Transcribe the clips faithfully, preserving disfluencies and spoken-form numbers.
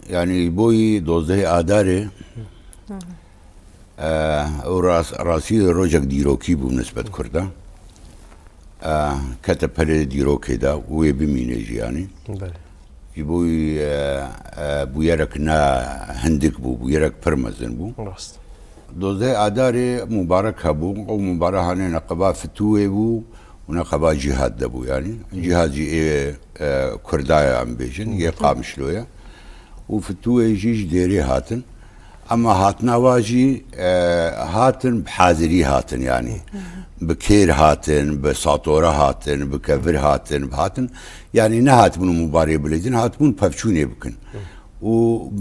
Yanî ji bo yî dozdehê Adarê, e, ew ras-, rastî rojek dîrokî bû nisbet Kurda. E, kete perê dîrokê de û wê bimîne jî yanî. Belê. Ji bo yî, e, e, bûyerek ne hindik bû, bûyerek pir mezin bû. Rast. Dozdehê Adarê Mubarek hebû. Ew Mubarek hanê neqeba Fitûyê bû û neqeba Cîhad de bû yanî. Cîhad jî ê, e, Kurda ye, em bêjin, yê Qamişlo ye. Û Fitûyê jî ji Dêrê hatin. Ema hatina wa jî, e, hatin bi hazirî hatin yanî. Bi kêr hatin, bi satora hatin, bi kevir hatin, bi hatin. Yanî nehatibûn mubarê bilêzin, hatibûn pevçûnê bikin. Û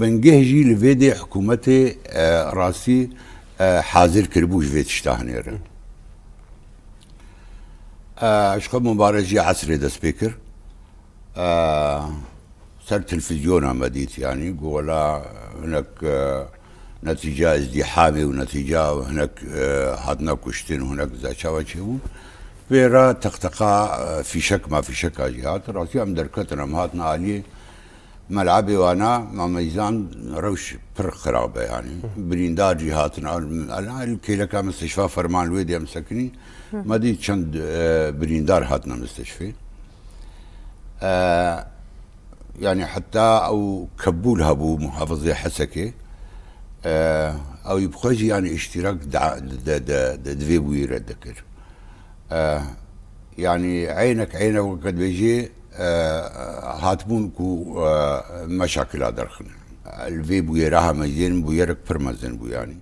bingeh jî li vê dê hikûmetê, e, rastî, e, hazir kiribû ji vê tişta hinêrin. E, ji xwe Mubarek jî esrê dest pê kir. E, ser televîzyona me dît, yanî, got, wela hinek, e, netîca îzdîhamê û netîca hinek, e, hatina kuştin û hinek zeçava çêbû. Vê re teqteqa, e, fîşek ma fîşeka jî hat. Rastî em derketin, em hatin aliyê. Melebê wana, ma meyzan rewş pir xirab e yanî. Birîndar jî hatin, al-, al-, al-, kêleka mistişfa Ferman li wê dê em sekinî. Me dît çend, e, birîndar hatine mistişfê. E, yanî heta ew Kebûl hebû, muhafizê Hesekê. E, ew yî bi xwe jî yanî îştîrak da-, de, de, de, di vê bûyî re dikir. E, yanî eynek, eynek weke dibêjê, e, hatibûn ku, e, meşakila derxin. Li vê bûyera hemezên bûyerek pir mezin bû yanî.